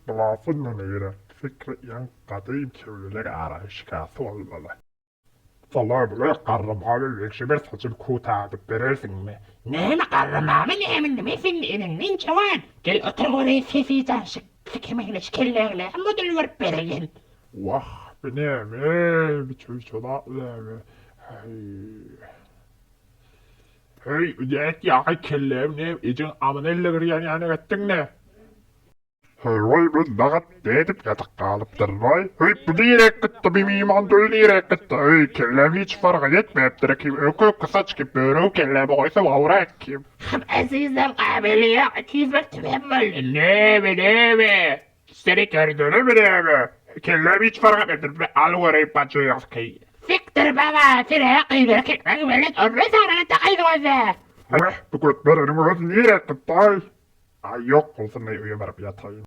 Bulasy nire? Fikri iň gadym kewliler ara şikasy bolmaly. Salam-aleý garrymamy wekşi bir saçymy kutadyp berersiňmi? Näme garrymamy näme nime sen eneňden jowan gel otur göreýin sesi jan şikemegine şu kelläňe näme model görüp bereýin. Wah bu näme bu çüýşe zat näme häý. Heý nätdi ýaňy kellämi näme ejeň amyny elle girýän ýaly etdiňle. Heý bu nagat nädip ýatyk galypdyrlaý? Heý bu niräk gitdi bi myman dul niräk gitdi? Heý kelläm hiç farga ýetmäpdir kim öňki öňki saç kim börügi kelläme goýsam gowrak kim. Hym ezizim gabyly ýok 201 tümen boldy. Näme näme? Seni gördümi näme? Kelläm hiç farga etmedi bi al göreýin bajyňky. Sikdir baba sen-ä gyz erkekleň bilen ondan soňra-da gyz gözle. Wah bu göt bereniň özi niräk gitdaý? Aý ýok bolsun öýe baryp ýataýyn.